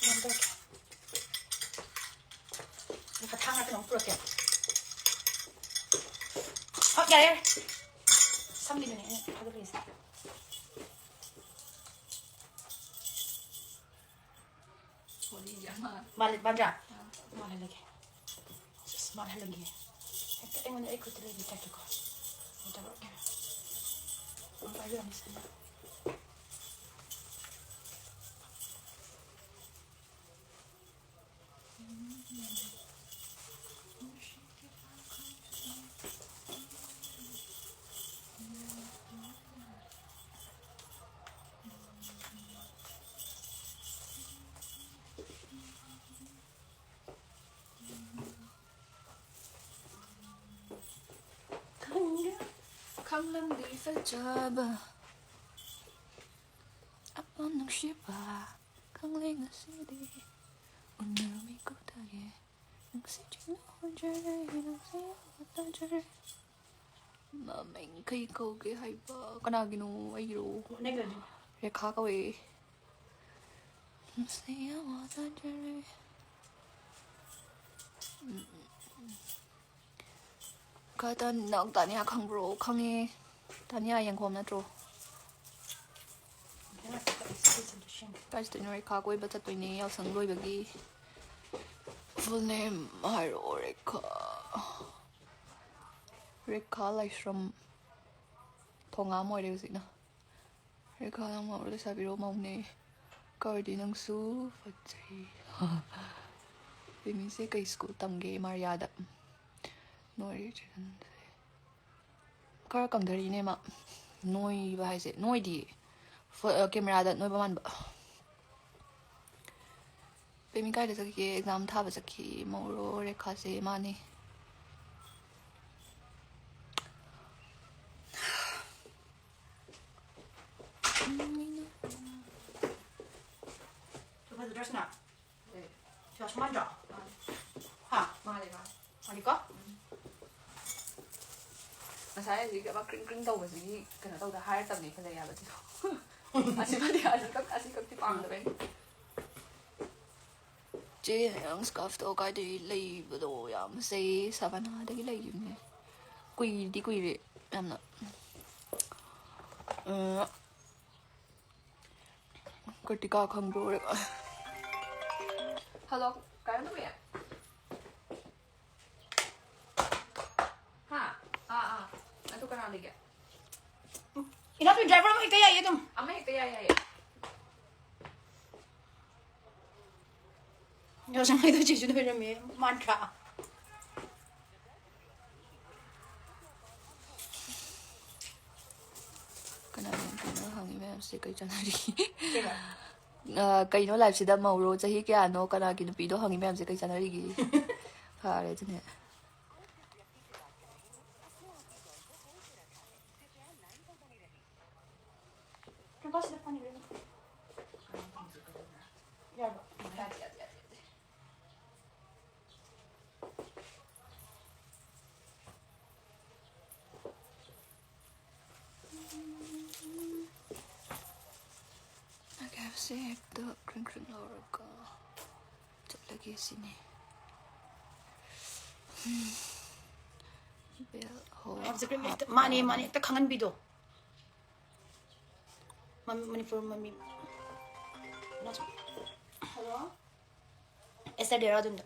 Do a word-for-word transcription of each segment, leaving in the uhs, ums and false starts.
ꯀꯩꯅꯣ ꯇꯧꯔꯛꯀꯦ꯫ ꯂꯨꯄꯥ ꯊꯥꯡ ꯉꯥꯛꯇ ꯑꯃꯨꯛ ꯄꯨꯔꯛꯀꯦ꯫ ꯍꯣꯏ, ꯌꯥꯔꯦ, ꯌꯥꯔꯦ꯫ ꯁꯝꯒꯤꯗꯨꯅꯦ ꯑꯩꯅ ꯊꯥꯗꯣꯛꯂꯛꯏꯁꯦ꯫ ꯃꯥꯜꯂꯦ, ꯃꯥꯟꯗ꯭ꯔꯥ? ꯑꯥ꯫ ꯃꯥꯜꯍꯜꯂꯒꯦ꯫ ꯑꯁ, ꯃꯥꯜꯍꯜꯂꯒꯦ꯫ ꯍꯦꯛꯇ ꯑꯩꯉꯣꯟꯗ ꯑꯩ ꯈꯨꯠꯇ ꯂꯩꯕ type ꯇꯀꯣ꯫ ꯑꯩ ꯇꯧꯔꯛꯀꯦ꯫ ꯑꯃꯨꯛ ꯄꯥꯏꯕꯤꯔꯝꯃꯨ ꯁꯤꯗ꯫ ꯈꯪꯂꯝꯗꯦ ꯐꯖꯕ, ꯑꯄꯥꯝ ꯅꯨꯡꯁꯤꯕ, ꯈꯪꯂꯦ ꯉꯁꯤꯗꯤ꯫ ꯎꯅꯔꯨꯃꯤ ꯀꯧꯇꯥꯒꯦ, ꯅꯨꯡꯁꯤ ꯆꯤꯡꯅ ꯍꯣꯟꯖꯔꯦ, ꯅꯨꯡꯁꯤ ꯋꯥꯇꯥꯖꯔꯦ꯫ ꯃꯃꯤꯡ ꯀꯩ ꯀꯧꯒꯦ ꯍꯥꯏꯕ? ꯀꯅꯥꯒꯤꯅꯣ? ꯑꯩꯒꯤꯔꯣ? ꯅꯪꯒꯤꯗꯤ? ꯔꯦꯈꯥ ꯀꯧꯋꯦ꯫ ꯅꯨꯡꯁꯤ ꯋꯥꯇꯥꯖꯔꯦ꯫ ꯎꯝ, ꯎꯝ, ꯎꯝ꯫ ꯀꯥꯏ ꯇꯥꯟ-, ꯅꯪ ꯇꯥꯅꯤꯌꯥ ꯈꯪꯕ꯭ꯔꯣ? ꯈꯪꯉꯦ꯫ ꯇꯥꯅꯤꯌꯥ ꯌꯦꯡꯈꯣꯝ ꯅꯠꯇ꯭ꯔꯣ? ꯀꯥꯏ ꯆꯠꯇꯣꯏꯅꯣ? ꯔꯦꯈꯥ ꯀꯣꯏꯕ ꯆꯠꯇꯣꯏꯅꯦ ꯌꯥꯎꯁꯪ ꯂꯣꯏꯕꯒꯤ꯫ Full name ꯍꯥꯏꯔꯛꯑꯣ, ꯔꯦꯈꯥ꯫ ꯔꯦꯈꯥ ꯂꯥꯏꯁ꯭ꯔꯝ꯫ ꯊꯣꯉꯥꯝ ꯑꯣꯏꯔꯦ ꯍꯧꯖꯤꯛꯅ꯫ ꯔꯦꯈꯥ, ꯅꯪ ꯃꯧꯔꯣ ꯂꯩꯁꯥꯕꯤꯔꯣ? ꯃꯧꯅꯦ꯫ ꯀꯧꯔꯗꯤ ꯅꯪꯁꯨ ꯐꯖꯩ꯫ ꯄꯦꯃꯤꯁꯦ ꯀꯩ ꯁ꯭ꯀꯨꯜ ꯇꯝꯒꯦ? ꯃꯥꯔꯤꯌꯥꯗ꯫ ꯅꯣꯏꯔꯦ ꯆꯤꯔꯟꯁꯦ꯫ ꯈꯔ ꯀꯪꯊꯔꯤꯅꯦ ꯃꯥ꯫ ꯅꯣꯏꯕ ꯍꯥꯏꯁꯦ, ꯅꯣꯏꯗꯤ꯫ ꯐꯣ-, ꯑ, ꯀꯦꯃꯦꯔꯥꯗ ꯅꯣꯏꯕ ꯃꯥꯟꯕ꯫ ꯄꯦꯃꯤ ꯀꯥꯏꯗ ꯆꯠꯈꯤꯒꯦ? Exam ꯊꯥꯕ ꯆꯠꯈꯤ꯫ ꯃꯧꯔꯣ ꯔꯦꯈꯥꯁꯦ? ꯃꯥꯅꯦ꯫ ꯁꯤ ꯐꯖꯗ꯭ꯔꯣ ꯁꯤꯅ? ꯁꯤ ꯋꯥꯁꯔꯨꯝ ꯃꯥꯟꯗ꯭ꯔꯣ? ꯍꯥ? ꯃꯥꯜꯂꯦ, ꯃꯥꯜꯂꯦ꯫ ꯃꯥꯜꯂꯤꯀꯣ? ꯉꯁꯥꯏ ꯍꯧꯖꯤꯛ ꯑꯃ ꯀ꯭ꯔꯤꯡ ꯀ꯭ꯔꯤꯡ ꯇꯧꯕꯁꯤꯒꯤ ꯀꯩꯅꯣ ꯇꯧꯗ ꯍꯥꯏꯔꯛꯇꯕꯅꯦ, ꯐꯖꯩ ꯍꯥꯏꯕ ꯑꯗꯨꯗꯣ꯫ ꯑꯁꯤꯃꯗꯤ, ꯑꯁꯤꯈꯛ, ꯑꯁꯤꯈꯛꯇꯤ ꯄꯥꯝꯗꯕꯩꯅꯦ꯫ ꯆꯦ, ꯅꯪ scarf ꯇꯣ ꯀꯥꯏꯗꯒꯤ ꯂꯩꯕꯗꯣ? ꯌꯥꯝ ꯐꯖꯩ, ꯁꯕꯥꯅꯥꯗꯒꯤ ꯂꯩꯈꯤꯕꯅꯦ꯫ ꯀꯨꯏꯗꯤ ꯀꯨꯏꯔꯦ ꯌꯥꯝꯅ꯫ ꯎꯝ, ꯀ꯭ꯔꯤꯇꯤꯀꯥ ꯈꯪꯕ꯭ꯔꯣ? ꯍꯜꯂꯣ, ꯀꯔꯝ ꯇꯧꯔꯤ? ꯍꯥ? ꯑꯥ, ꯑꯥ꯫ ꯑꯗꯨ ꯀꯅꯥ ꯂꯩꯒꯦ? ꯏꯅꯥꯎꯄꯤ, driver ꯑꯃ ꯍꯦꯛꯇ ꯌꯥꯏꯌꯦ ꯑꯗꯨꯝ꯫ ꯑꯃ ꯍꯦꯛꯇ ꯌꯥꯏ, ꯌꯥꯏꯌꯦ꯫ ꯌꯥꯎꯁꯪ ꯍꯥꯏꯗꯣ ꯆꯦꯁꯨ ꯅꯣꯏꯔꯝꯃꯦ, ꯃꯥꯟꯗ꯭ꯔꯥ? ꯀꯅꯥꯅꯣ ꯀꯩꯅꯣ ꯍꯪꯉꯤ ꯃꯌꯥꯝꯁꯦ ꯀꯩ ꯆꯥꯟꯅꯔꯤꯒꯦ? ꯀꯩꯕ? ꯑ, ꯀꯩꯅꯣ live ꯁꯤꯗ ꯃꯧꯔꯣ, ꯆꯍꯤ ꯀꯌꯥꯅꯣ, ꯀꯅꯥꯒꯤ ꯅꯨꯄꯤꯗꯣ ꯍꯪꯉꯤ ꯃꯌꯥꯝꯁꯦ ꯀꯩ ꯆꯥꯟꯅꯔꯤꯒꯦ? ꯐꯔꯦ ꯑꯗꯨꯅꯦ꯫ ꯀꯩꯅꯣ ꯁꯤꯗ ꯐꯪꯗ꯭ꯔꯦ꯫ ꯌꯥꯔꯕꯣ? ꯌꯥꯗꯦ, ꯌꯥꯗꯦ, ꯌꯥꯗꯦ, ꯌꯥꯗꯦ꯫ ꯀꯦꯞꯁꯦ ꯍꯦꯛꯇ ꯀ꯭ꯔꯤꯡ ꯀ꯭ꯔꯤꯡ ꯂꯥꯎꯔꯒ ꯆꯠꯂꯒꯦ ꯁꯤꯅꯤ꯫ ꯕꯦꯜ ꯍꯣ ꯌꯥꯝ ꯆꯠꯈ꯭ꯔꯦ, ꯍꯦꯛꯇ ꯃꯥꯅꯦ, ꯃꯥꯅꯦ, ꯍꯦꯛꯇ ꯈꯪꯍꯟꯕꯤꯗꯣ꯫ ꯃꯝ-, ꯃꯅꯤꯄꯨꯔ ꯃꯃꯤ꯫ ꯍꯜꯂꯣ? ꯑꯦꯁꯇꯔ ꯗꯦꯔꯥꯗꯨꯟꯗ꯫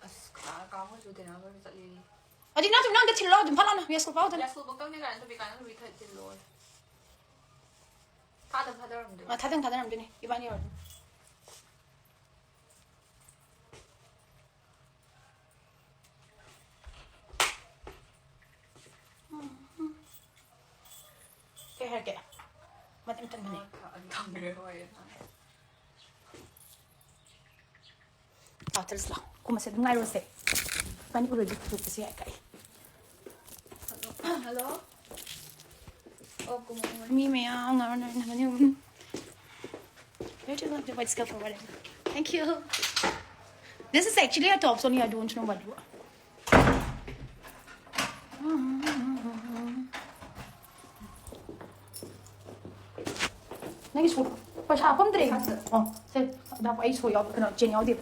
ꯑꯁ, ꯀꯥ-, ꯀꯥ ꯃꯣꯏꯁꯨ ꯗꯦꯔꯥꯗꯨꯟ ꯆꯠꯂꯤ꯫ ꯑꯗꯨꯗꯤ ꯅꯪꯁꯨ ꯅꯪꯗ ꯊꯤꯜꯂꯣ, ꯑꯗꯨꯝ ꯐꯠ ꯂꯥꯎꯅ ꯌꯥꯏꯁ꯭ꯀꯨꯜ ꯐꯥꯎꯗꯅ꯫ ꯌꯥꯏꯁ꯭ꯀꯨꯜ ꯐꯥꯎꯇꯪꯅꯦ ꯀꯥꯏꯅ ꯊꯨꯕꯤ ꯀꯥꯏꯅ ꯊꯨꯕꯤ ꯊ-, ꯊꯤꯜꯂꯣ꯫ ꯊꯥꯗꯪ ꯊꯥꯗꯔꯝꯗꯣꯏꯅꯤ꯫ ꯑ, ꯊꯥꯗꯪ ꯊꯥꯗꯔꯝꯗꯣꯏꯅꯤ, ꯏꯕꯥꯅꯤ ꯑꯣꯏꯔꯗꯤ꯫ ꯀꯩ ꯍꯥꯏꯔꯛꯀꯦ? ꯃꯇꯝ ꯇꯟꯕꯅꯦ꯫ ꯊ-, ꯊꯝꯈ꯭ꯔꯦ, ꯍꯣꯏ꯫ ꯂꯥꯛꯑꯣ, ꯆꯠꯂꯁꯤ ꯂꯥꯛꯑꯣ꯫ ꯀꯨꯝꯃꯁꯦ, ꯑꯗꯨꯝ ꯉꯥꯏꯔꯣꯁꯦ꯫ ꯏꯕꯥꯅꯤ ꯎꯔꯗꯤ ꯐꯨꯗꯣꯛꯄꯁꯨ ꯌꯥꯏ, ꯀꯥꯏ꯫ ꯍꯜꯂꯣ꯫ ꯍꯜꯂꯣ꯫ ꯑꯣ, ꯀꯨꯝꯃꯣ, ꯀꯨꯝꯃꯣ꯫ ꯃꯤ ꯃꯌꯥꯝ ꯉꯥꯎꯅꯔꯝꯒꯅꯤ꯫ Where do you want the white scarf for wedding? Thank you. This is actually a tops only, I don't know what. ꯅꯪꯒꯤ ꯁꯣ-, ꯄꯩꯁꯥ ꯍꯥꯞꯄꯝꯗ꯭ꯔꯦ꯫ ꯑꯣ, ꯁꯦ, ꯑꯗꯥ ꯑꯩ ꯁꯣ ꯌꯥꯎ-, ꯀꯩꯅꯣ, ꯆꯦꯟ ꯌꯥꯎꯗꯦ꯫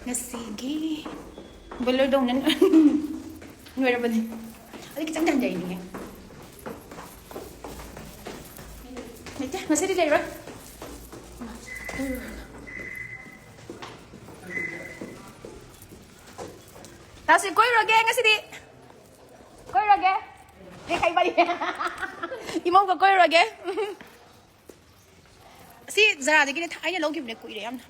ꯉꯁꯤꯒꯤ ꯕꯣꯏꯂꯔꯗꯧꯅ ꯂꯣꯏꯔꯕꯅꯤ꯫ ꯑꯗꯨ ꯈꯤꯇꯪꯗꯤ ꯍꯟꯖꯤꯟꯅꯤꯡꯉꯦ꯫ ꯂꯩꯇꯦ, ꯉꯁꯤꯗꯤ ꯂꯩꯔꯣꯏ꯫ ꯇꯥꯁꯤ ꯀꯣꯏꯔꯨꯔꯒꯦ ꯉꯁꯤꯗꯤ꯫ ꯀꯣꯏꯔꯨꯔꯒꯦ꯫ ꯑꯦ, ꯀꯩ ꯃꯔꯤ? ꯏꯃꯧꯒ ꯀꯣꯏꯔꯨꯔꯒꯦ꯫ ꯁꯤ ꯖꯔꯥꯗꯒꯤꯅꯦ, ꯊꯥꯏꯅ ꯂꯧꯈꯤꯕꯅꯦ, ꯀꯨꯏꯔꯦ ꯌꯥꯝꯅ꯫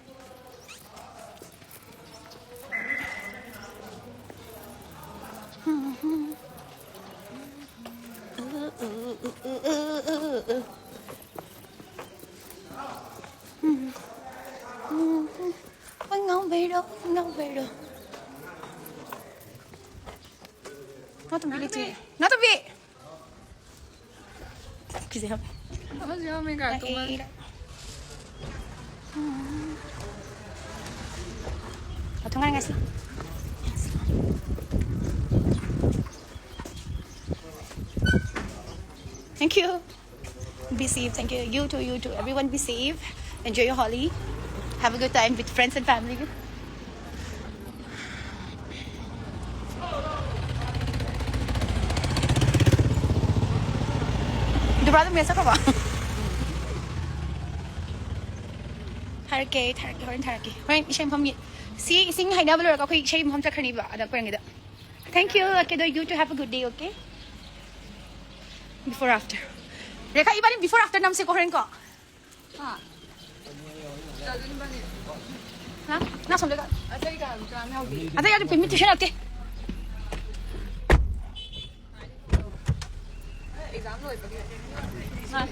ꯑꯉꯥꯎꯕꯩꯔꯣ, ꯑꯉꯥꯎꯕꯩꯔꯣ꯫ ꯅꯥꯇꯣꯝꯕꯤ ꯂꯩꯇꯦ꯫ ꯅꯥꯇꯣꯝꯕꯤ! ꯀꯤꯖꯩ ꯍꯥꯏꯕ꯫ ꯑꯃꯁꯨ ꯌꯥꯎꯔꯝꯃꯦ, ꯀꯥꯔꯇꯨꯟ ꯑꯃ꯫ ꯑꯩ ꯃꯊꯪ ꯉꯥꯏ ꯉꯥꯏꯁꯤ꯫ Thank you. Be safe. Thank you. You too, you too. Everyone be safe. Enjoy your Holi. Have a good time with friends and family. ꯗꯨꯕ꯭ꯔꯥꯗꯣ ꯃꯦꯁ ꯆꯠꯈ꯭ꯔꯕꯣ? ꯊꯥꯔꯛꯀꯦ, ꯊꯥꯔꯛꯀꯦ, ꯍꯣꯔꯦꯟ ꯊꯥꯔꯛꯀꯦ꯫ ꯍꯣꯔꯦꯟ ꯏꯁꯩ ꯃꯐꯝꯒꯤ, ꯁꯤ ꯏꯁꯤꯡ ꯍꯩꯅꯕ ꯂꯣꯏꯔꯒ ꯑꯩꯈꯣꯏ ꯏꯁꯩ ꯃꯐꯝ ꯆꯠꯈ꯭ꯔꯅꯤꯕ, ꯑꯗ ꯀꯣꯏꯔꯦꯡꯒꯩꯗ꯫ Thank you, okay, you too, have a good day, okay? Before after. Rekha, ꯏꯕꯥꯅꯤ before after ꯅꯝꯁꯦꯀꯣ ꯍꯣꯔꯦꯟ ꯀꯣ꯫ ꯍꯥ? ꯍꯥ? ꯅꯪ ꯁꯣꯝꯗ ꯂꯥꯛ-, ꯑꯇꯩ ꯀꯅꯥꯝ ꯌꯥꯎꯗꯦ꯫ ꯑꯇꯩ ꯌꯥꯎꯗꯦ, ꯄꯦꯃꯤꯇꯦꯁꯟ ꯂꯥꯛꯇꯦ꯫ ꯑꯦꯛꯖꯥꯝ ꯂꯣꯏꯕꯒꯤ꯫ ꯃꯥꯅꯦ꯫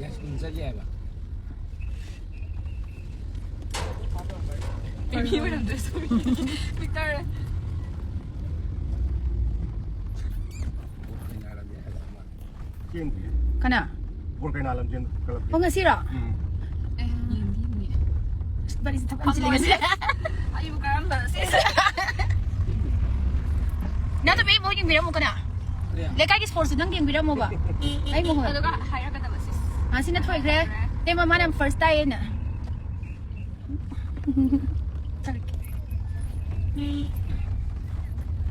ꯌꯥꯏꯁ꯭ꯀꯨꯜ ꯆꯠꯂꯤ ꯍꯥꯏꯕ꯫ ꯃꯤ ꯑꯣꯏꯔꯝꯗ꯭ꯔꯦ, ꯁꯣꯔꯤ꯫ ꯄꯤꯛ ꯇꯥꯔꯦ꯫ ꯀꯅꯥ? ꯕꯣꯔ ꯀꯩꯅꯥ ꯂꯝꯖꯦꯟ ꯀꯂꯕꯀꯤ꯫ ꯑꯣ, ꯉꯁꯤꯔꯣ? ꯎꯝ꯫ ꯑꯦ, ꯌꯦꯡꯕꯤꯕꯅꯦ꯫ ꯑꯁ, ꯏꯕꯥꯅꯤꯁꯦ ꯊꯕꯛ ꯌꯥꯝ ꯆꯤꯜꯂꯦ ꯉꯁꯤ꯫ ꯑꯩꯕꯨ ꯀꯔꯝꯕ ꯁꯤꯁꯦ? ꯅꯪ ꯅꯨꯄꯤ ꯃꯣꯏ ꯌꯦꯡꯕꯤꯔꯝꯃꯨ ꯀꯅꯥ? ꯀꯔꯤ? ꯂꯩꯀꯥꯏꯒꯤ ꯁ꯭ꯄꯣꯔꯠꯁ ꯅꯪ ꯌꯦꯡꯕꯤꯔꯝꯃꯣꯕ꯫ ꯑꯩ ꯃꯍꯨꯠ꯫ ꯑꯗꯨꯒ ꯍꯥꯏꯔꯛꯀꯗꯕ ꯁꯤꯁ꯫ ꯑ, ꯁꯤꯅ ꯊꯣꯏꯈ꯭ꯔꯦ꯫ ꯇꯦꯝ ꯃꯃꯥꯅ ꯌꯥꯝ ꯐꯥꯔꯁ ꯇꯥꯏꯌꯦꯅ꯫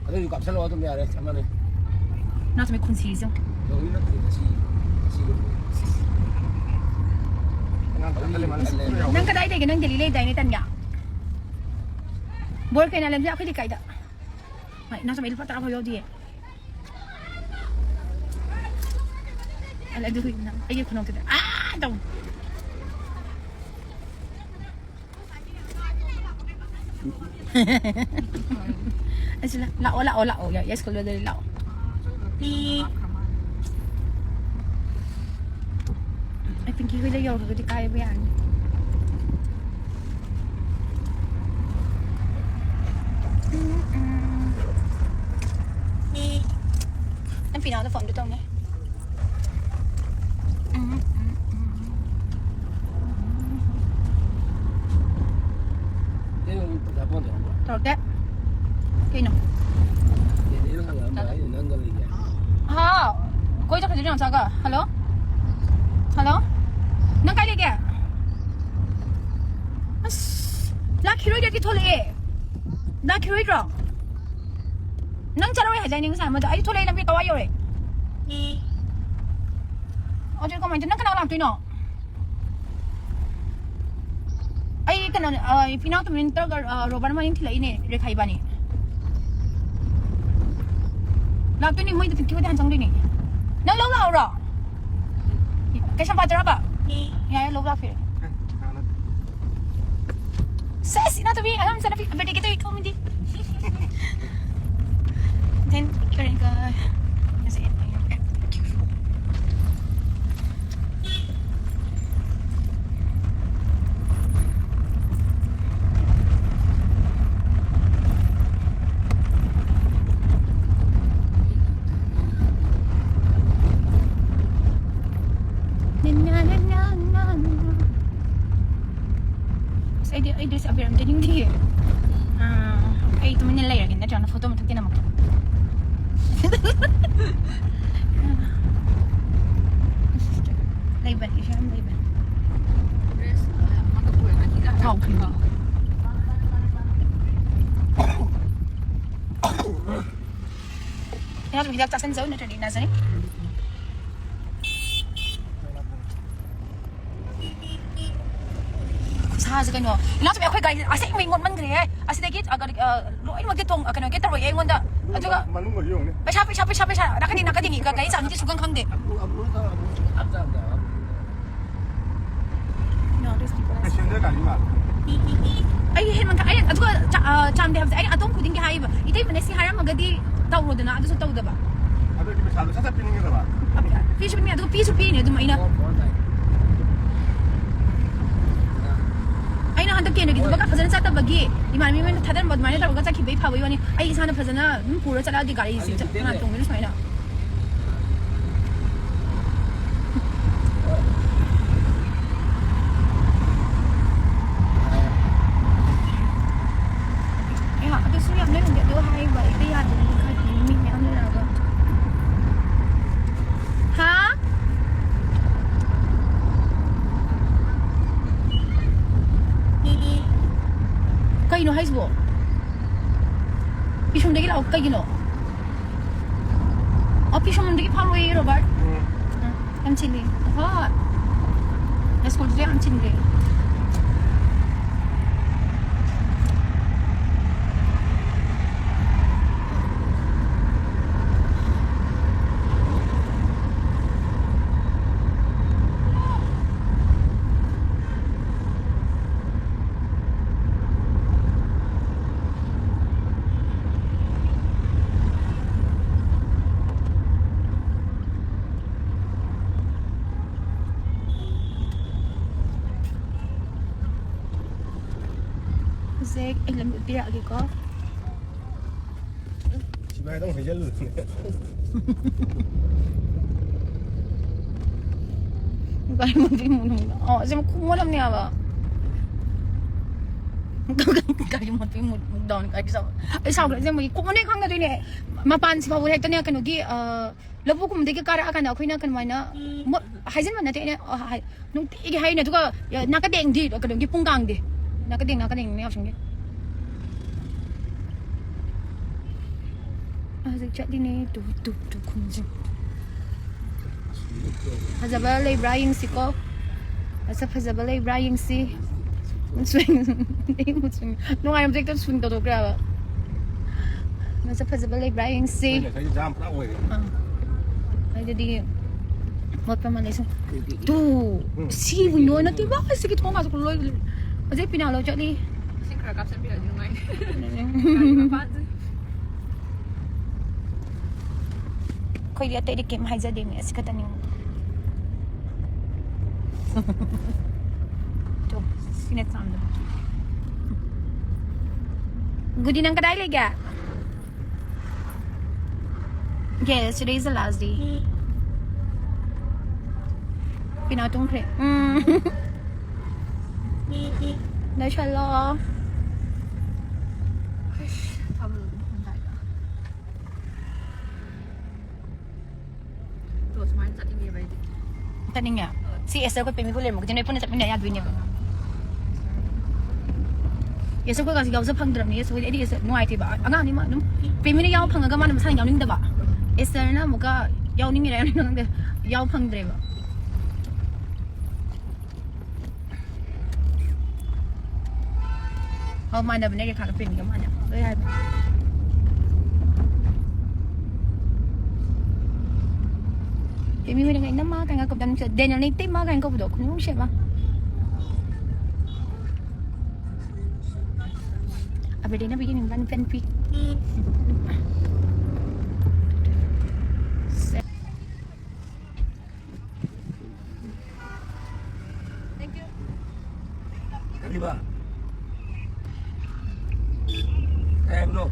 ꯑꯗꯨꯁꯨ ꯀꯥꯞꯁꯜꯂꯣ ꯑꯗꯨꯝ ꯌꯥꯔꯦ, ꯆꯞ ꯃꯥꯟꯅꯩ꯫ ꯅꯪꯁꯨ ꯃꯤ ꯈꯨꯟꯁꯤꯁꯦ ꯌꯦꯡꯉꯨ꯫ ꯂꯧꯔꯤ ꯅꯠꯇꯦ, ꯉꯁꯤ, ꯉꯁꯤ ꯂꯧꯔꯤ꯫ ꯑꯉꯥꯡ ꯀꯥꯞꯁꯜꯂꯦ, ꯃꯥꯅ ꯀꯥꯞꯁꯜꯂꯦ꯫ ꯅꯪ ꯀꯗꯥꯏꯗꯒꯤ? ꯅꯪ ꯗꯦꯜꯂꯤ ꯂꯩꯗꯥꯏꯅꯦ, ꯇꯟꯌꯥ? ꯕꯣꯔ ꯀꯩꯅꯥ ꯂꯩꯕꯁꯦ ꯑꯩꯈꯣꯏ ꯂꯩꯀꯥꯏꯗ꯫ ꯍꯣꯏ, ꯅꯪꯁꯨ ꯃꯤ ꯂꯨꯄꯥ ꯇꯔꯥ ꯐꯥꯎ ꯌꯥꯎꯗꯤꯌꯦ꯫ ꯑꯗꯨ ꯑꯩꯒꯤ ꯈꯨꯅꯣꯛꯇꯨꯗ ꯑꯥ ꯇꯧ꯫ ꯑꯁꯤ ꯂꯥ-, ꯂꯥꯛꯑꯣ, ꯂꯥꯛꯑꯣ, ꯂꯥꯛꯑꯣ꯫ ꯌꯥꯏ, ꯌꯥꯏ, ꯁ꯭ꯀꯨꯜꯗ ꯂꯥꯛꯑꯣ꯫ ꯑꯩ ꯄꯤꯡꯀꯤ ꯍꯣꯏꯗ ꯌꯧꯔꯒꯗꯤ ꯀꯥꯏꯕ ꯌꯥꯔꯅꯤ꯫ ꯅꯪ ꯄꯤꯅꯥꯎꯗ ꯐꯣꯟꯗꯨ ꯇꯧꯅꯦ꯫ ꯇꯧꯔꯛꯇꯦ꯫ ꯀꯩꯅꯣ? ꯍꯥꯎ꯫ ꯀꯣꯏ ꯆꯠꯈ꯭ꯔꯗꯣꯏꯅꯣ ꯌꯥꯝ ꯆꯥꯒ꯫ ꯍꯜꯂꯣ? ꯍꯜꯂꯣ? ꯅꯪ ꯀꯥꯏ ꯂꯩꯒꯦ? ꯑꯁ, ꯂꯥꯛꯈꯤꯔꯣꯏꯗ꯭ꯔꯗꯤ ꯊꯣꯛꯂꯛꯑꯦ꯫ ꯂꯥꯛꯈꯤꯔꯣꯏꯗ꯭ꯔꯣ? ꯅꯪ ꯆꯠꯂꯔꯣꯏ ꯍꯥꯏꯗꯥꯏꯅꯦ ꯉꯁꯥꯏ ꯑꯃꯗꯣ? ꯑꯩ ꯊꯣꯛꯂꯛꯑꯦ, ꯂꯝꯕꯤ ꯀꯋꯥꯏ ꯌꯧꯔꯦ? ꯑꯗꯨ ꯀꯃꯥꯏꯅ ꯇꯧ-, ꯅꯪ ꯀꯅꯥ ꯂꯥꯛꯇꯣꯏꯅꯣ? ꯑꯩ ꯀꯩꯅꯣꯅꯦ, ꯑ, ꯏꯄꯤꯅꯥꯎ ꯇꯨꯃꯤꯟ ꯇꯧꯔꯒ, ꯑ, ꯔꯣꯕꯔꯠ ꯃꯅꯤꯡ ꯊꯤꯜꯂꯛꯏꯅꯦ, ꯔꯦꯈꯥ ꯏꯕꯥꯅꯤ꯫ ꯂꯥꯛꯇꯣꯏꯅꯦ, ꯃꯣꯏꯗ ꯄꯤꯛꯀꯤ ꯍꯣꯏꯗ ꯍꯥꯟꯅ ꯆꯪꯗꯣꯏꯅꯦ꯫ ꯅꯪ ꯂꯧ ꯂꯥꯛꯑꯣꯔꯣ? ꯀꯩꯁꯥꯝꯄꯥꯠꯇꯔꯕ? ꯌꯥꯔꯦ, ꯂꯧ ꯂꯥꯛꯄꯤꯔꯦ꯫ ꯁꯦꯁ, ꯏꯅꯥꯎꯇꯣꯝꯕꯤ, ꯑꯉꯥꯡ ꯃꯆꯥꯅꯨꯄꯤ, birthday ꯒꯤ ꯇꯧꯔꯤ ꯊꯣꯡꯗꯤ꯫ Then, ꯀꯔꯤꯒ, ꯑꯁ, ꯑꯩꯗꯤ, ꯑꯩ dress ꯑꯕꯦꯔ ꯑꯝꯇ ꯅꯤꯡꯗꯤꯌꯦ꯫ ꯑꯥ, ꯑꯩ ꯇꯨꯃꯤꯟꯅ ꯂꯩꯔꯒꯦ, ꯅꯠꯇ꯭ꯔꯒꯅ photo ꯃꯊꯛꯇ ꯅꯝꯃꯛꯀꯦ꯫ ꯂꯩꯕꯅꯤ, ꯏꯁꯥ ꯌꯥꯝ ꯂꯩꯕꯅꯤ꯫ Dress, ꯑ, ꯃꯀꯛ ꯑꯣꯏꯔꯒꯗꯤ ꯊꯥꯎ ꯈꯤꯡꯕ꯫ ꯌꯥꯗ꯭ꯔꯣ, ꯍꯤꯗꯥꯛ ꯆꯥꯁꯟꯖꯧ, ꯅꯠꯇ꯭ꯔꯗꯤ ꯅꯥꯖꯅꯤ꯫ ꯈꯨꯁꯥꯁꯦ ꯀꯩꯅꯣ꯫ ꯏꯅꯥꯎꯆꯥꯕꯤ, ꯑꯩꯈꯣꯏ ꯒꯥꯔꯤ ꯑꯁꯦꯡꯕꯩ ꯃꯣꯠꯃꯟꯈ꯭ꯔꯦꯍꯦ꯫ ꯑꯁꯤꯗꯒꯤ, ꯑ, ꯒꯥꯔꯤ, ꯑ, ꯂꯣꯏꯅꯃꯛꯇꯤ ꯇꯣꯡ-, ꯑ, ꯀꯩꯅꯣ, ꯒꯦꯠ ꯇꯧꯔꯛꯑꯦ ꯑꯩꯉꯣꯟꯗ꯫ ꯑꯗꯨꯒ ꯃꯅꯨꯡꯗ ꯌꯦꯡꯉꯨꯅꯦ꯫ ꯄꯩꯁꯥ, ꯄꯩꯁꯥ, ꯄꯩꯁꯥ, ꯄꯩꯁꯥ꯫ ꯅꯥꯀꯟꯗꯤ, ꯅꯥꯀꯟꯗꯤ ꯃꯤ ꯒꯥꯔꯤ ꯆꯥꯝꯃꯗꯤ ꯁꯨꯡꯈꯪ ꯈꯪꯗꯦ꯫ ꯑꯩꯒꯤ ꯍꯦꯟ ꯃꯟꯊꯛ-, ꯑꯩ ꯑꯗꯨꯒ ꯆꯥ-, ꯑ, ꯆꯥꯝꯗꯦ ꯍꯥꯏꯕꯁꯦ ꯑꯩꯅ ꯑꯗꯣꯝ ꯈꯨꯗꯤꯡꯒꯤ ꯍꯥꯏꯕ, "ꯏꯇꯩꯃꯅ ꯁꯤ ꯍꯥꯏꯔꯝꯃꯒꯗꯤ ꯇꯧꯔꯣꯗꯅ", ꯑꯗꯨꯁꯨ ꯇꯧꯗꯕ꯫ ꯑꯗꯨ ꯑꯣꯏꯔꯗꯤ ꯄꯩꯁꯥꯗꯣ ꯁꯠ ꯁꯠ ꯄꯤꯅꯤꯡꯒꯗꯕ꯫ ꯄꯤꯁꯨ ꯄꯤꯅꯤ, ꯑꯗꯨꯒ ꯄꯤꯁꯨ ꯄꯤꯅꯤ ꯑꯗꯨꯝ ꯑꯩꯅ꯫ ꯑꯩꯅ ꯍꯟꯗꯛ ꯀꯦꯟꯗ꯭ꯔꯒꯤ ꯊꯕꯛꯀ ꯐꯖꯅ ꯆꯠꯇꯕꯒꯤ ꯏꯃꯥꯟꯅꯕꯤ ꯃꯣꯏꯅ ꯊꯥꯗꯔꯝꯕ ꯑꯗꯨꯃꯥꯏꯅ ꯇꯧꯔꯒ ꯆꯠꯈꯤꯕꯩ ꯐꯕꯩ ꯋꯥꯅꯤ꯫ ꯑꯩ ꯏꯁꯥꯅ ꯐꯖꯅ ꯑꯗꯨꯝ ꯄꯨꯔ ꯆꯠꯂꯛꯑꯗꯤ ꯒꯥꯔꯤꯁꯤ ꯀꯅꯥ ꯇꯣꯡꯗꯣꯏꯅꯣ ꯁꯨꯃꯥꯏꯅ? ꯑꯦ, ꯑꯗꯨꯁꯨ ꯌꯥꯝ ꯂꯩꯔꯝꯗꯦ꯫ ꯑꯗꯨ ꯍꯥꯏꯕ ꯑꯩꯗꯤ ꯌꯥꯗꯦ꯫ ꯃꯤ ꯃꯌꯥꯝ ꯂꯩꯔꯒ꯫ ꯍꯥ? ꯀꯩꯅꯣ ꯍꯥꯏꯁꯤꯕꯣ? ꯄꯤꯁꯨꯝꯗꯒꯤ ꯂꯥꯛꯑꯣ ꯀꯩꯒꯤꯅꯣ? ꯑꯣ, ꯄꯤꯁꯨꯝꯗꯒꯤ ꯐꯥꯎꯔꯣꯏꯌꯦ, ꯔꯣꯕꯥꯔꯠ꯫ ꯎꯝ꯫ ꯎꯝ, ꯌꯥꯝ ꯆꯤꯜꯂꯤ꯫ ꯍꯣꯏ꯫ ꯁ꯭ꯀꯨꯜꯁꯤꯁꯨ ꯌꯥꯝ ꯆꯤꯜꯂꯤ꯫ ꯍꯧꯖꯤꯛ ꯑꯩ ꯂꯝꯕꯤ ꯎꯠꯄꯤꯔꯛꯑꯒꯦꯀꯣ꯫ ꯁꯤꯐꯥꯏꯗ ꯑꯃꯨꯛ ꯍꯩꯖꯜꯂꯨꯗꯅ꯫ ꯒꯥꯔꯤ ꯃꯣꯠꯄꯒꯤ ꯃꯨꯠ ꯍꯣꯡꯕ꯫ ꯑꯣ, ꯑꯁꯦꯡꯕ ꯈꯨꯃꯣꯠ ꯑꯃꯅꯦ ꯍꯥꯏꯕ꯫ ꯒꯥꯔꯤ ꯃꯣꯠꯄꯒꯤ ꯃꯨꯠ, ꯃꯨꯠ ꯗꯥꯎꯟ ꯒꯥꯔꯤ ꯆꯥꯕ꯫ ꯑꯩ ꯁꯥꯎꯈ꯭ꯔꯦ ꯑꯁꯦꯡꯕꯒꯤ꯫ ꯈꯨꯃꯣꯠꯅꯦ ꯈꯪꯒꯗꯣꯏꯅꯦ꯫ ꯃꯄꯥꯟꯁꯤ ꯐꯥꯎꯕ ꯍꯦꯛꯇꯅꯦ ꯀꯩꯅꯣꯒꯤ, ꯑ, ꯂꯧꯕꯨꯛꯀꯨꯝꯕꯗꯒꯤ ꯀꯥꯔꯛꯑꯀꯥꯟꯗ ꯑꯩꯈꯣꯏꯅ ꯀꯩꯅꯣꯃꯥꯏꯅ ꯃꯣꯠ-, ꯍꯥꯏꯖꯤꯟꯕ ꯅꯠꯇꯦ ꯑꯩꯅ, ꯑ, ꯍꯥꯏ-, ꯅꯨꯡꯇꯤꯒꯤ ꯍꯥꯏꯅꯦ꯫ ꯑꯗꯨꯒ, ꯑ, ꯅꯥꯀꯗꯦꯡꯗꯤ ꯀꯩꯅꯣꯒꯤ ꯄꯨꯡ ꯀꯥꯡꯗꯤ꯫ ꯅꯥꯀꯗꯦꯡ, ꯅꯥꯀꯗꯦꯡꯅꯦ ꯌꯥꯎꯁꯪꯒꯤ꯫ ꯍꯧꯖꯤꯛ ꯆꯠꯂꯤꯅꯦ꯫ ꯇꯨ, ꯇꯨ, ꯇꯨ, ꯈꯨꯟꯁꯦ꯫ ꯐꯖꯕ ꯂꯩꯕ꯭ꯔꯥ ꯌꯦꯡꯁꯤꯀꯣ꯫ ꯃꯁꯛ ꯐꯖꯕ ꯂꯩꯕ꯭ꯔꯥ ꯌꯦꯡꯁꯤ꯫ ꯁ꯭ꯋꯤꯡ꯫ ꯅꯨꯡꯉꯥꯏꯔꯝꯗꯦ, ꯍꯦꯛꯇ ꯁ꯭ꯋꯤꯡ ꯇꯧꯊꯣꯛꯈ꯭ꯔꯦꯕ꯫ ꯃꯁꯛ ꯐꯖꯕ ꯂꯩꯕ꯭ꯔꯥ ꯌꯦꯡꯁꯤ꯫ ꯑꯩꯈꯣꯏ ꯉꯁꯥꯏ ꯖꯥꯝ ꯄꯨꯔꯥ ꯑꯣꯏꯔꯦ꯫ ꯑꯥ꯫ ꯑꯗꯨꯗꯤ ꯃꯣꯠꯄ ꯃꯥꯜꯂꯦ ꯁꯨꯝ꯫ ꯇꯨ꯫ ꯎꯝ꯫ ꯁꯤ ꯋꯤꯟꯗꯣ ꯅꯠꯇꯦꯕ, ꯁꯤꯒꯤ ꯊꯣꯡ ꯉꯥꯛꯇ ꯂꯣꯏ꯫ ꯍꯧꯖꯤꯛ ꯄꯤꯅꯥ ꯂꯧ ꯆꯠꯂꯤ꯫ ꯁꯤ ꯈꯔ ꯀꯥꯞꯁꯤꯟꯕꯤꯔꯗꯤ ꯅꯨꯡꯉꯥꯏꯅꯤ꯫ ꯎꯝ꯫ ꯒꯥꯔꯤ ꯃꯄꯥꯟꯁꯦ꯫ ꯑꯩꯈꯣꯏꯗꯤ ꯑꯇꯩꯗꯤ ꯀꯩꯝ ꯍꯥꯏꯖꯗꯦꯅꯦ, ꯑꯁꯤ ꯈꯛꯇꯅꯤ꯫ ꯇꯣ, ꯁꯤꯅ ꯆꯥꯝꯗꯣ꯫ ꯒꯨꯗꯤ, ꯅꯪ ꯀꯗꯥꯏ ꯂꯩꯒꯦ? Yes, today is the last day. ꯄꯤꯅꯥ ꯇꯨꯝꯈ꯭ꯔꯦ꯫ ꯎꯝ꯫ ꯂꯣꯏꯁꯜꯂꯣ꯫ ꯑꯁ, ꯊꯝ-, ꯊꯝꯗꯥꯏꯗ꯫ ꯑꯗꯣ ꯁꯨꯃꯥꯏꯅ ꯆꯠꯅꯤꯡꯉꯦꯕ ꯑꯩꯗꯤ꯫ ꯆꯠꯅꯤꯡꯉꯦ? ꯁꯤ ꯑꯦꯁꯇꯔ ꯑꯩꯈꯣꯏ ꯄꯦꯃꯤꯕꯨ ꯂꯩꯔꯝꯃꯒꯗꯤ ꯅꯣꯏ ꯄꯨꯟꯅ ꯆꯠꯃꯤꯟꯅ ꯌꯥꯗꯣꯏꯅꯦꯕ꯫ ꯑꯦꯁꯇꯔ ꯑꯩꯈꯣꯏꯒꯁꯨ ꯌꯥꯎꯖ ꯐꯪꯗ꯭ꯔꯕꯅꯤ꯫ ꯑꯦꯁꯇꯔ ꯈꯣꯏꯗꯤ, ꯑꯩꯗꯤ ꯑꯦꯁꯇꯔ ꯅꯨꯡꯉꯥꯏꯇꯦꯕ꯫ ꯑꯉꯥꯡꯅꯤ ꯃꯥ ꯑꯗꯨꯝ ꯄꯦꯃꯤꯅ ꯌꯥꯎ ꯐꯪꯉꯒ ꯃꯥꯅ ꯃꯁꯥꯅ ꯌꯥꯎꯅꯤꯡꯗꯕ꯫ ꯑꯦꯁꯇꯔꯅ ꯑꯃꯨꯛꯀ ꯌꯥꯎꯅꯤꯡꯉꯤꯔꯥ ꯌꯥꯎꯅꯤꯡꯗꯕ ꯈꯪꯗꯦ, ꯌꯥꯎ ꯐꯪꯗ꯭ꯔꯦꯕ꯫ ꯑꯧ, ꯃꯥꯟꯅꯕꯅꯦ, ꯔꯦꯈꯥꯒ ꯄ꯭ꯔꯦꯝꯒ ꯃꯥꯟꯅꯕ꯫ ꯂꯣꯏ ꯍꯥꯏꯕꯅꯦ꯫ ꯄ꯭ꯔꯦꯃꯤ ꯍꯣꯏꯅ ꯏꯅꯝꯃ ꯀꯥꯏꯅ ꯀꯧꯗꯅ, ꯗꯦꯅꯦꯜꯅ ꯏꯇꯩꯃ ꯀꯥꯏꯅ ꯀꯧꯕꯗꯣ, ꯈꯨꯅꯨꯡ ꯅꯨꯡꯁꯤꯕ꯫ ꯑꯕꯦꯗꯤꯅ ꯄꯤꯒꯤ ꯅꯤꯡꯕ ꯅꯨꯄꯤ ꯅꯨꯄꯤ꯫ ꯀꯔꯤꯕ? ꯀꯩ ꯍꯥꯏꯕꯅꯣ?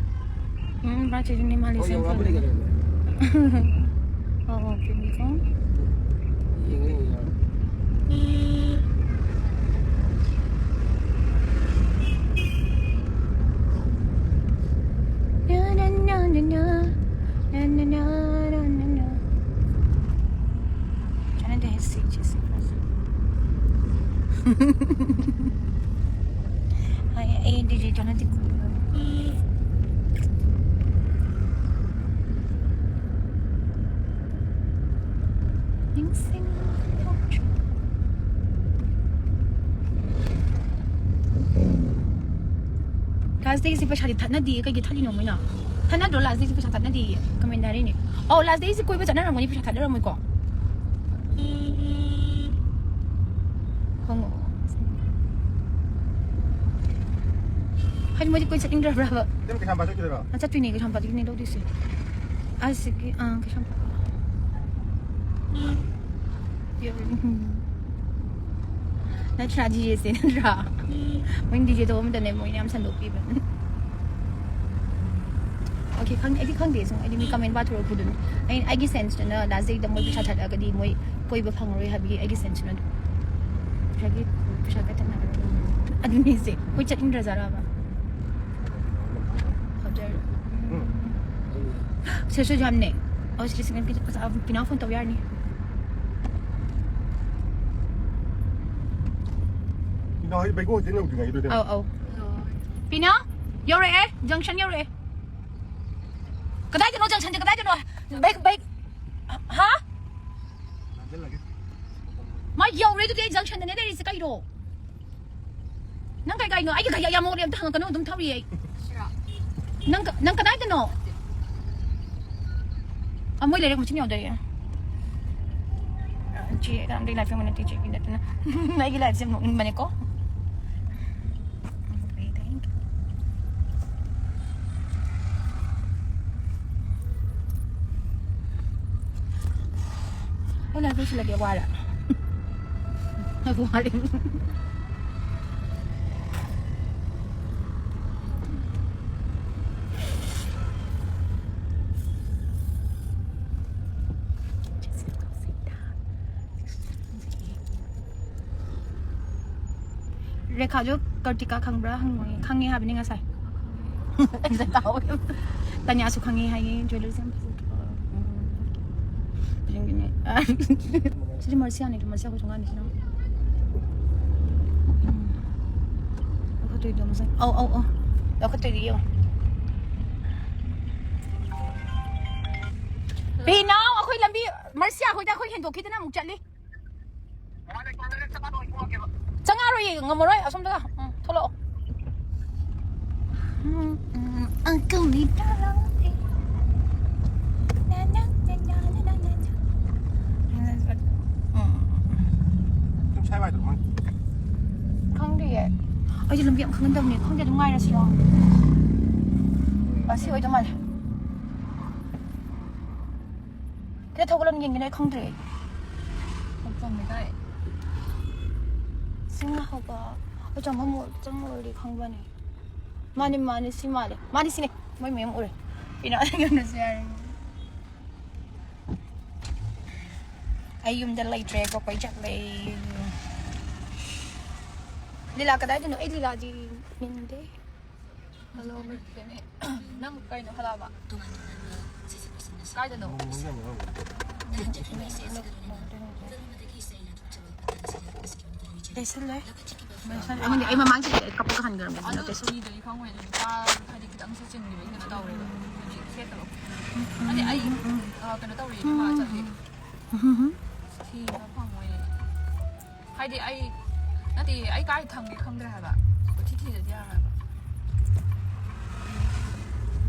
ꯎꯝ, ꯕꯥ ꯆꯦꯖꯨꯅꯤ ꯃꯥꯂꯦ ꯍꯣꯏ, ꯁꯦꯝ ꯌꯧꯔꯛꯑꯕꯅꯤ ꯁꯥꯔꯦ꯫ ꯀꯩꯅꯣ꯫ ꯑꯣ, ꯑꯣ, ꯄꯤꯕꯤꯀꯣ꯫ ꯌꯦꯡꯉꯦ, ꯌꯦꯡꯉꯦ꯫ ꯁꯤ, ꯁꯤ, ꯁꯤ, ꯐꯖꯩ꯫ ꯍꯥꯏ, ꯑꯩ ꯗꯤꯖꯦ ꯆꯠꯅꯗꯦ꯫ ꯅꯤꯡꯁꯤꯡ ꯊꯣꯛꯇ꯭ꯔꯦ꯫ Last day ꯁꯤ ꯄꯩꯁꯥꯗꯤ ꯊꯠꯅꯗꯤꯌꯦ꯫ ꯀꯩꯒꯤ ꯊꯠꯂꯤꯅꯣ ꯃꯣꯏꯅ? ꯊꯠꯅꯗ꯭ꯔꯣ? Last day ꯁꯤ ꯄꯩꯁꯥ ꯊꯠꯅꯗꯤꯌꯦ꯫ ꯀꯃꯦꯟ ꯍꯥꯏꯔꯤꯅꯦ꯫ ꯑꯧ, last day ꯁꯤ ꯀꯣꯏꯕ ꯆꯠꯅꯔꯝꯒꯅꯤ, ꯄꯩꯁꯥ ꯊꯠꯅꯔꯝꯃꯣꯏꯀꯣ? ꯈꯪꯉꯣ꯫ ꯍꯥꯏꯗꯤ ꯃꯣꯏꯗꯤ ꯀꯣꯏ ꯆꯠꯅꯤꯡꯗ꯭ꯔꯕ꯭ꯔꯕ? ꯅꯪ ꯀꯩꯁꯥꯝꯄꯥꯠ ꯆꯠꯈꯤꯗꯣꯏꯔꯣ? ꯑ, ꯆꯠꯇꯣꯏꯅꯦ, ꯀꯩꯁꯥꯝꯄꯥꯠꯇꯒꯤꯅꯦ ꯂꯧꯗꯣꯏꯁꯦ꯫ ꯑꯁꯤꯒꯤ, ꯑ, ꯀꯩꯁꯥꯝꯄꯥꯠ꯫ ꯅꯠꯇ꯭ꯔꯥ, ꯗꯤꯖꯦꯁꯦ ꯅꯠꯇ꯭ꯔꯥ? ꯃꯣꯏ ꯗꯤꯖꯦ ꯇꯧꯕ ꯃꯇꯝꯗ ꯃꯣꯏꯅ ꯌꯥꯝ ꯁꯟꯗꯣꯛꯄꯤꯕꯅꯦ꯫ ꯑꯣꯀꯦ, ꯈꯪꯗꯦ, ꯑꯩꯗꯤ ꯈꯪꯗꯦ꯫ ꯁꯨꯝ ꯑꯩꯗꯤ ꯃꯤ ꯀꯃꯦꯟ ꯄꯥꯊꯣꯔꯛꯄꯗꯨꯅꯤ꯫ ꯑꯩ, ꯑꯩꯒꯤ ꯁꯦꯟꯁꯇꯅ ꯂꯥꯁ ꯗꯦꯗ ꯃꯣꯏ ꯄꯩꯁꯥ ꯊꯠꯂꯛꯑꯒꯗꯤ ꯃꯣꯏ ꯀꯣꯏꯕ ꯐꯪꯉꯔꯣꯏ ꯍꯥꯏꯕꯒꯤ ꯑꯩꯒꯤ ꯁꯦꯟꯁꯇꯅ ꯑꯗꯨꯝ ꯄꯩꯁꯥꯒꯤ, ꯄꯩꯁꯥ ꯀꯊꯠꯅꯕ ꯑꯗꯨꯅꯤꯁꯦ꯫ ꯑꯩꯈꯣꯏ ꯆꯠꯅꯤꯡꯗ꯭ꯔꯖꯥꯠꯂꯕ? ꯐꯖꯔꯦ꯫ ꯁꯦꯁꯨ ꯌꯥꯝꯅꯦ꯫ ꯑꯣ, ꯁꯤꯗ ꯁꯤꯒꯅꯦꯜ ꯐꯖꯕ ꯄꯤꯅꯥꯎ ꯐꯣꯟ ꯇꯧ ꯌꯥꯔꯅꯤ꯫ ꯄꯤꯅꯥꯎ ꯍꯣꯏ ꯕꯩꯒꯣ ꯍꯣꯇꯦꯜ ꯌꯧꯗ꯭ꯔꯤꯉꯩꯗꯨꯗ꯫ ꯑꯧ, ꯑꯧ꯫ ꯄꯤꯅꯥꯎ ꯌꯧꯔꯛꯑꯦ, ꯖꯪꯁꯟ ꯌꯧꯔꯛꯑꯦ꯫ ꯀꯗꯥꯏꯗꯅꯣ ꯖꯪꯁꯟꯁꯦ? ꯀꯗꯥꯏꯗꯅꯣ? ꯕꯩ, ꯕꯩ, ꯍꯥ? ꯃꯥ ꯌꯧꯔꯦ ꯑꯗꯨꯗꯤ, ꯑꯩ ꯖꯪꯁꯟꯗꯅꯦ ꯂꯩꯔꯤꯁꯦ ꯀꯩꯅꯣ? ꯅꯪ ꯀꯩ ꯀꯩꯅꯣ? ꯑꯩꯒꯤ ꯒꯥꯔꯤ ꯑꯌꯥꯝꯕ ꯃꯉꯣꯟꯗ ꯑꯝꯇ ꯍꯪꯉꯛꯀꯅꯨ, ꯑꯗꯨꯝ ꯊꯧꯔꯤꯌꯦ ꯑꯩ꯫ ꯅꯪ ꯀ-, ꯅꯪ ꯀꯗꯥꯏꯗꯅꯣ? ꯑ, ꯃꯣꯏ ꯂꯩꯔꯛ ꯃꯆꯤꯟ ꯌꯧꯗꯣꯔꯦ꯫ ꯆꯦ, ꯀꯅꯥꯝꯇꯒꯤ ꯂꯥꯏꯐ ꯌꯦꯡꯕ ꯅꯠꯇꯦ, ꯆꯦꯒꯤ ꯅꯠꯇꯅ꯫ ꯑꯩꯒꯤ ꯂꯥꯏꯐꯁꯦ ꯌꯥꯝ ꯅꯣꯛꯅꯤꯡꯕꯅꯦꯀꯣ꯫ ꯑꯩ ꯂꯥꯏꯔꯤꯛ ꯂꯣꯏꯁꯤꯜꯂꯒꯦ, ꯋꯥꯔꯦ꯫ ꯋꯥꯔꯦ꯫ ꯔꯦꯈꯥꯁꯨ ꯀꯔꯇꯤꯀꯥ ꯈꯪꯕ꯭ꯔꯥ ꯍꯪꯉꯣꯏ꯫ ꯈꯪꯉꯦ ꯍꯥꯏꯕꯅꯤ ꯉꯁꯥꯏ꯫ ꯇꯥꯍꯧꯋꯦ꯫ ꯇꯅꯤꯌꯥꯁꯨ ꯈꯪꯉꯦ ꯍꯥꯏꯌꯦ, ꯖ꯭ꯋꯦꯂꯔꯤꯁꯦ ꯌꯥꯝ ꯐꯖꯗ꯭ꯔꯣ? ꯎꯝ꯫ ꯁꯤꯗꯤ ꯃꯔꯁꯤꯌꯥꯅꯤ, ꯃꯔꯁꯤꯌꯥ ꯑꯩꯈꯣꯏ ꯊꯣꯡꯒꯥꯟꯅꯤꯁꯤꯅ꯫ ꯎꯝ꯫ ꯂꯧꯈꯠꯇꯣꯏꯗꯣ ꯃꯁꯛ꯫ ꯑꯧ, ꯑꯧ, ꯑꯧ꯫ ꯂꯧꯈꯠꯇꯣꯏꯗꯣ ꯌꯦꯡꯉꯣ꯫ ꯄꯤꯅꯥꯎ, ꯑꯩꯈꯣꯏ ꯂꯝꯕꯤ ꯃꯔꯁꯤꯌꯥ ꯈꯣꯏꯗ ꯑꯩꯈꯣꯏ ꯍꯦꯟꯗꯣꯛꯈꯤꯗꯅ ꯑꯃꯨꯛ ꯆꯠꯂꯤ꯫ ꯆꯪꯉꯛꯑꯔꯣꯏꯌꯦ, ꯉꯝꯃꯔꯣꯏ ꯑꯁꯣꯝꯗ꯫ ꯎꯝ, ꯊꯣꯛꯂꯛꯑꯣ꯫ ꯎꯝ, ꯎꯝ, ꯑꯪꯀꯜ ꯃꯤꯇꯥ꯫ ꯎꯝ꯫ ꯑꯗꯨꯝ ꯁ꯭ꯋꯥꯏ ꯋꯥꯏꯗ꯭ꯔꯣ ꯃꯣꯏ? ꯈꯪꯗꯤꯌꯦ꯫ ꯑꯩꯗꯤ ꯂꯝꯕꯤ ꯌꯥꯝ ꯈꯪꯒꯟꯗꯕꯅꯦ꯫ ꯈꯪꯗꯦ, ꯑꯗꯨꯝ ꯉꯥꯏꯔꯁꯤꯔꯣ? ꯑꯁꯤ ꯑꯣꯏꯗꯧ ꯃꯥꯜꯂꯦ꯫ ꯀꯗꯥꯏ ꯊꯧꯒꯠꯂꯝ ꯌꯦꯡꯒꯦꯅꯦ, ꯑꯩ ꯈꯪꯗ꯭ꯔꯦ꯫ ꯆꯨꯝꯃꯦ ꯀꯥꯏ꯫ ꯁꯤꯡꯅ ꯍꯧꯕ꯫ ꯑꯩꯈꯣꯏ ꯆꯪꯐꯝ ꯑꯣꯏ-, ꯆꯪꯉꯨꯔꯗꯤ ꯈꯪꯕꯅꯦ꯫ ꯃꯥꯅꯤ, ꯃꯥꯅꯤ, ꯁꯤ ꯃꯥꯜꯂꯦ꯫ ꯃꯥꯅꯤ, ꯁꯤꯅꯦ꯫ ꯃꯣꯏ ꯃꯌꯥꯝ ꯎꯔꯦ꯫ ꯄꯤꯅꯥ ꯌꯥꯝꯅꯁꯨ ꯌꯥꯔꯦ꯫ ꯑꯩ ꯌꯨꯝꯗ ꯂꯩꯇ꯭ꯔꯦ, ꯀꯣꯄꯩ ꯆꯠꯂꯦ꯫ ꯂꯤꯂꯥ ꯀꯗꯥꯏꯗꯅꯣ? ꯑꯩ ꯂꯤꯂꯥꯗꯤ ꯌꯦꯡꯅꯤꯡꯗꯦ꯫ ꯍꯜꯂꯣ꯫ ꯅꯪ ꯀꯩꯅꯣ ꯍꯜꯂꯛꯑꯕ? ꯀꯥꯏꯗꯅꯣ? ꯂꯩꯁꯜꯂꯦ꯫ ꯂꯩꯁꯜꯂꯦ꯫ ꯑꯩꯉꯣꯟꯗ, ꯑꯩ ꯃꯃꯥꯡ ꯆꯠꯄꯗ ꯑꯩ ꯀꯞꯄꯒ ꯍꯟꯈ꯭ꯔꯕꯅꯦ꯫ ꯑꯗꯨ ꯂꯩꯁꯜꯂꯦ꯫ ꯁꯤꯗꯅꯤ ꯈꯪꯉꯣꯏ, ꯑꯗꯨ ꯅꯨꯄꯥ ꯍꯥꯏꯗꯤ ꯈꯤꯇꯪꯁꯨ ꯆꯤꯡꯈꯤꯕꯒꯤ ꯀꯩꯅꯣ ꯇꯧꯔꯦꯕ꯫ ꯍꯥꯏꯗꯤ ꯁꯦꯠꯇꯕ꯫ ꯍꯥꯏꯗꯤ ꯑꯩ, ꯑ, ꯀꯩꯅꯣ ꯇꯧꯔꯦ, ꯏꯃꯥ ꯆꯠꯂꯦ꯫ ꯊꯤꯕ ꯐꯪꯉꯣꯏ꯫ ꯍꯥꯏꯗꯤ ꯑꯩ, ꯅꯠꯇꯦ, ꯑꯩ ꯀꯥꯏ ꯊꯝꯒꯦ ꯈꯪꯗ꯭ꯔꯦ ꯍꯥꯏꯕ꯫ ꯀꯣꯏꯊꯤ ꯊꯤꯗꯗꯤ ꯌꯥꯔꯣꯏ ꯍꯥꯏꯕ꯫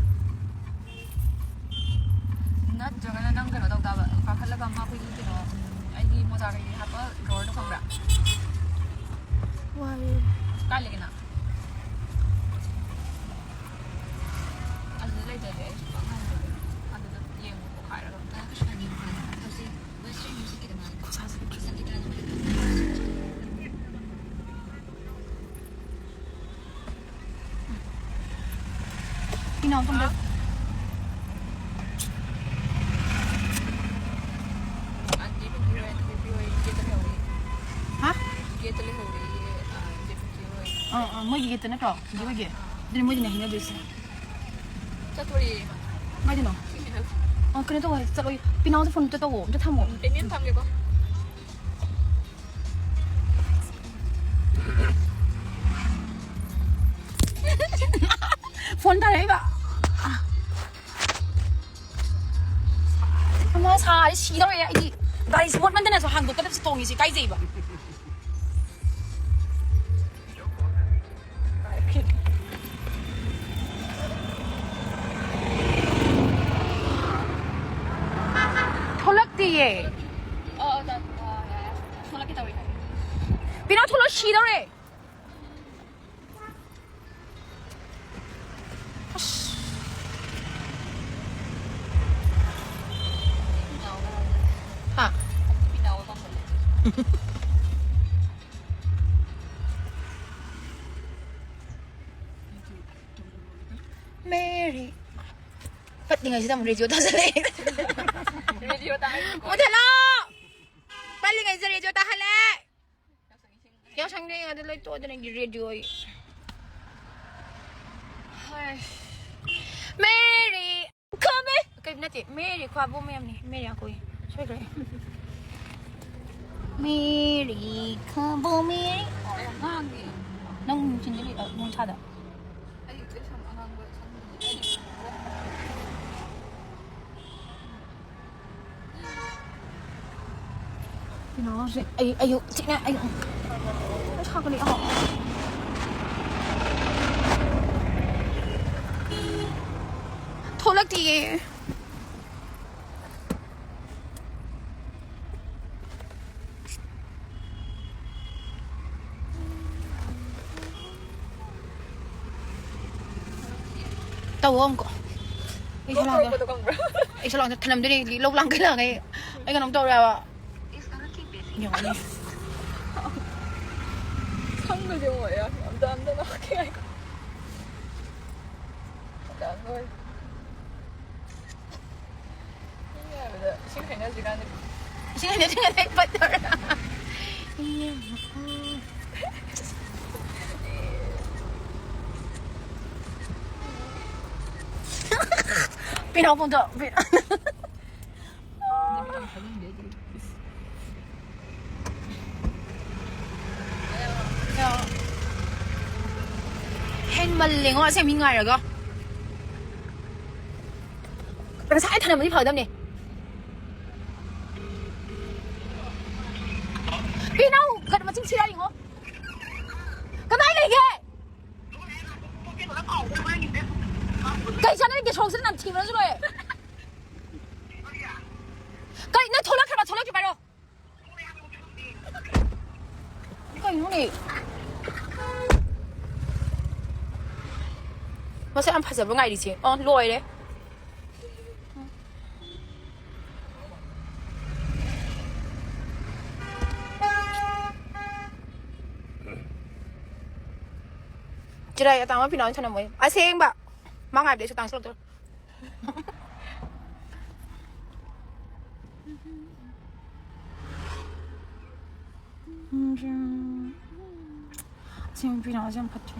ꯅꯠꯇ꯭ꯔꯒꯅ ꯅꯪ ꯀꯩꯅꯣ ꯇꯧ ꯇꯥꯕ, ꯀꯥꯈꯠꯂꯒ ꯑꯃ ꯑꯩꯈꯣꯏꯒꯤ ꯀꯩꯅꯣ, ꯑꯩꯒꯤ ꯃꯣꯖꯥ ꯀꯩꯀꯩ ꯍꯥꯞꯄ drawer ꯗꯣ ꯈꯪꯕ꯭ꯔꯥ? ꯋꯥꯔꯦ꯫ ꯀꯥꯏ ꯂꯩꯒꯦ ꯅꯪ? ꯑꯗꯨꯗ ꯂꯩꯇ꯭ꯔꯗꯤ ꯑꯩ ꯁꯨꯡꯈꯪ ꯈꯪꯉꯣꯏ꯫ ꯑꯗꯨꯗ ꯌꯦꯡꯉꯣ, ꯄꯣꯛꯈꯥꯏꯔꯒ꯫ ꯏꯅꯥꯎ ꯇꯨꯝꯕ꯫ ꯑꯟꯇꯤ ꯄꯤꯡꯀꯤ ꯍꯣꯏ, ꯑꯟꯇꯤ ꯄꯤꯡꯀꯤ ꯍꯣꯏ ꯒꯦꯠꯇ ꯂꯩꯍꯧꯔꯤ꯫ ꯍꯥ? ꯒꯦꯠꯇ ꯂꯩꯍꯧꯔꯤꯌꯦ, ꯑ, ꯑꯟꯇꯤ ꯄꯤꯡꯀꯤ ꯍꯣꯏ꯫ ꯑꯥ, ꯑꯥ, ꯃꯣꯏꯒꯤ ꯒꯦꯠꯇ ꯅꯠꯇ꯭ꯔꯣ? ꯑꯟꯇꯤ ꯍꯣꯏꯒꯤ? ꯑꯗꯨꯅꯤ ꯃꯣꯏꯗꯅꯦ ꯍꯩꯅꯗꯣꯏꯁꯦ꯫ ꯆꯠꯊꯣꯔꯛꯑꯦ ꯏꯃꯥ꯫ ꯀꯥꯏꯗꯅꯣ? ꯁꯤ ꯃꯤꯗꯜ꯫ ꯑ, ꯀꯩꯅꯣ ꯇꯧꯋꯦ, ꯆꯠꯂꯣ꯫ ꯄꯤꯅꯥꯎꯗ ꯐꯣꯟ ꯑꯝꯇ ꯇꯧꯋꯣ, ꯑꯝꯇ ꯊꯝꯃꯣ꯫ ꯑꯩꯅ ꯊꯝꯒꯦꯀꯣ꯫ ꯐꯣꯟ ꯇꯥꯔꯛꯏꯕ꯫ ꯑꯃ ꯁꯥꯔꯦ, ꯁꯤꯗꯧꯔꯦ ꯑꯩꯗꯤ꯫ ꯒꯥꯔꯤꯁꯤ ꯃꯣꯠꯃꯟꯗꯅꯁꯨ ꯍꯥꯡꯗꯣꯛꯀꯗꯕꯁꯦ ꯇꯣꯡꯉꯤꯁꯦ ꯏꯀꯥꯏꯖꯩꯕ꯫ ꯊꯣꯛꯂꯛꯇꯤꯌꯦ꯫ ꯊꯣꯛꯂꯛꯀꯦ ꯇꯧꯔꯤ꯫ ꯄꯤꯅꯥꯎ ꯊꯣꯛꯂꯛ ꯁꯤꯗꯧꯔꯦ꯫ ꯑꯁ꯫ ꯍꯥ? ꯃꯦꯔꯤ꯫ ꯄꯠꯂꯤꯉꯩꯁꯤꯗ ꯑꯃꯨꯛ ꯔꯦꯗꯤꯑꯣ ꯊꯥꯖꯜꯂꯛꯑꯦ꯫ ꯔꯦꯗꯤꯑꯣ ꯇꯥꯏ꯫ ꯃꯨꯊꯠꯂꯣ! ꯄꯠꯂꯤꯉꯩꯁꯤꯗ ꯔꯦꯗꯤꯑꯣ ꯇꯥꯍꯜꯂꯦ꯫ ꯌꯥꯎꯁꯪ ꯊꯦꯡꯉꯗꯤ ꯂꯣꯏ ꯇꯣꯛꯑꯗꯅ ꯑꯩꯒꯤ ꯔꯦꯗꯤꯑꯣ ꯑꯩ꯫ ꯍꯥꯏ꯫ ꯃꯦꯔꯤ ꯈ꯭ꯋꯥꯕꯣ꯫ ꯀꯩ ꯅꯠꯇꯦ, ꯃꯦꯔꯤ ꯈ꯭ꯋꯥꯕꯣ ꯃꯌꯥꯝꯅꯤ꯫ ꯃꯦꯔꯤ ꯑꯩꯈꯣꯏ ꯁꯣꯏꯈ꯭ꯔꯦ꯫ ꯃꯦꯔꯤ ꯈ꯭ꯋꯥꯕꯣ ꯃꯦꯔꯤ꯫ ꯌꯥꯝ ꯉꯥꯡꯉꯦ꯫ ꯅꯪ ꯅꯨꯡꯊꯤꯟꯗ ꯀꯩ-, ꯑ, ꯅꯨꯡꯁꯥꯗ? ꯑꯩ ꯀꯩꯁꯨ ꯑꯉꯥꯡꯕ ꯁꯪꯗꯦ꯫ ꯀꯩꯅꯣꯁꯦ, ꯑꯩ, ꯑꯌꯨꯛ ꯊꯤꯅ, ꯑꯌꯨꯛ꯫ ꯑꯁ, ꯍꯥꯞꯀꯅꯤ, ꯑꯍꯣ꯫ ꯊꯣꯛꯂꯛꯇꯤꯌꯦ꯫ ꯇꯧꯋꯣ ꯑꯃꯨꯛꯀ꯫ ꯑꯩ ꯁꯣꯝ ꯂꯥꯡꯗ, ꯊꯣꯛꯂꯛꯄꯗꯣ ꯈꯪꯕ꯭ꯔꯥ? ꯑꯩ ꯁꯣꯝ ꯂꯥꯡꯗ ꯊꯅꯝꯗꯣꯏꯅꯦ, ꯂꯧ ꯂꯥꯡꯒꯩ ꯂꯥꯡꯒꯩ꯫ ꯑꯩ ꯀꯩꯅꯣꯝ ꯇꯧꯔꯦꯕ꯫ ꯌꯦꯡꯉꯨꯅꯦ꯫ ꯁꯝꯒꯁꯦ ꯌꯦꯡꯉꯣ, ꯑꯝꯇ, ꯑꯝꯇ ꯂꯥꯛꯀꯦ ꯉꯥꯏꯈꯣ꯫ ꯑꯝꯇ ꯂꯣꯏ꯫ ꯃꯤ ꯍꯥꯏꯕꯗ ꯏꯁꯤꯡ ꯍꯩꯅꯗ꯭ꯔꯤꯀꯥꯟꯗ꯫ ꯏꯁꯤꯡ ꯍꯩꯅꯗ꯭ꯔꯤꯀꯥꯟꯗ ꯑꯩ ꯄꯠꯇꯧꯔꯦ꯫ ꯄꯤꯅꯥꯎ ꯐꯣꯟꯗꯣ꯫ ꯍꯦꯟꯃꯜꯂꯦꯉꯣ ꯑꯁꯦꯡ ꯃꯤ ꯉꯥꯏꯔꯒ꯫ ꯉꯁꯥꯏ ꯊꯅꯝꯃꯗꯤ ꯐꯒꯗꯕꯅꯦ꯫ ꯄꯤꯅꯥꯎ ꯀꯩꯅꯣ ꯃꯆꯤꯟ ꯊꯤꯔꯛꯏꯉꯣ꯫ ꯀꯗꯥꯏ ꯂꯩꯒꯦ? ꯀꯩ ꯆꯥꯟꯅꯔꯤꯒꯦ? ꯁꯣꯔꯣꯛꯁꯤꯗ ꯅꯝꯊꯤꯕꯅꯁꯨ ꯂꯣꯏꯔꯦ꯫ ꯀꯩ ꯅꯪ ꯊꯣꯛꯂꯛꯈ꯭ꯔꯕ? ꯊꯣꯛꯂꯛꯇ꯭ꯔꯤꯕ ꯍꯥꯏꯔꯣ꯫ ꯀꯩꯅꯣꯅꯦ? ꯃꯁꯛ ꯌꯥꯝ ꯐꯖꯕ ꯉꯥꯏꯔꯤꯁꯦ꯫ ꯑꯣ, ꯂꯣꯏꯔꯦ꯫ ꯆꯤꯔꯥꯏ ꯑꯇꯥꯡꯕ ꯐꯤꯅꯥꯎ ꯊꯅꯝꯃꯣꯏ꯫ ꯑꯁꯦꯡꯕ꯫ ꯃꯥ ꯉꯥꯏꯕꯗꯩꯁꯨ ꯇꯥꯡꯁꯤꯜꯂꯛꯇꯣꯔꯦ꯫ ꯑꯁꯦꯡꯕ ꯄꯤꯅꯥꯎꯁꯦ ꯌꯥꯝ ꯐꯠꯇ꯭ꯔꯦ꯫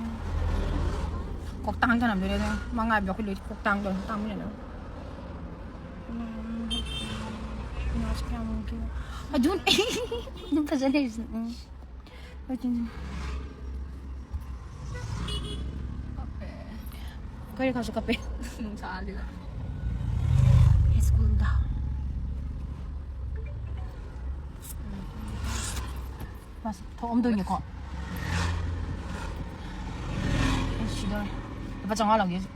ꯀꯣꯛ ꯇꯥꯡ ꯊꯅꯝꯗꯣꯏꯅꯦ ꯑꯗꯨꯅ꯫ ꯃꯥ ꯉꯥꯏꯕꯗꯣ ꯑꯩꯈꯣꯏ ꯂꯣꯏ ꯀꯣꯛ ꯇꯥꯡꯗꯣꯏꯅꯦ꯫ ꯇꯥꯡꯃꯤꯟꯅꯗꯣꯏꯅꯦ꯫ ꯄꯤꯅꯥꯎꯁꯦ ꯀꯌꯥꯝ ꯀꯤꯅꯣ꯫ ꯑꯗꯨꯝ ꯑꯗꯨꯝ ꯐꯖ ꯂꯩꯔꯤꯁꯤꯅ꯫ ꯎꯝ꯫ ꯑꯩꯈꯣꯏ ꯂꯩꯀꯥꯏꯁꯨ ꯀꯞꯄꯦ꯫ ꯅꯨꯡꯁꯥꯁꯤꯒ꯫ ꯁ꯭ꯀꯨꯜꯗ꯫ ꯃꯥꯁꯦ ꯊꯣꯛꯑꯝꯗꯣꯏꯅꯦꯀꯣ꯫ ꯑꯩ ꯁꯤꯗꯧꯔꯦ꯫ ꯂꯨꯄꯥ ꯆꯥꯝꯃꯉꯥ ꯂꯧꯒꯦ ꯍꯧꯖꯤꯛ꯫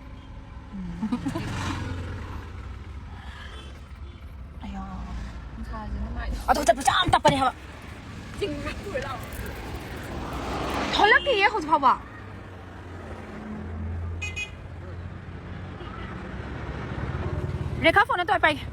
ꯑꯌꯥ꯫ ꯅꯨꯡꯁꯥꯁꯦ ꯅꯨꯡꯉꯥꯏ꯫ ꯑꯗꯣ ꯆꯠꯄꯁꯦ ꯌꯥꯝ ꯇꯞꯄꯅꯦ ꯍꯥꯏꯕ꯫ ꯆꯤꯡ ꯄꯨꯔ ꯂꯥꯛꯑꯣ꯫ ꯊꯣꯛꯂꯛꯇꯤꯌꯦ ꯍꯧꯖꯤꯛ ꯐꯥꯎꯕ꯫ ꯔꯦꯈꯥ ꯐꯣꯟ ꯑꯝꯇ ꯄꯥꯏꯒꯦ꯫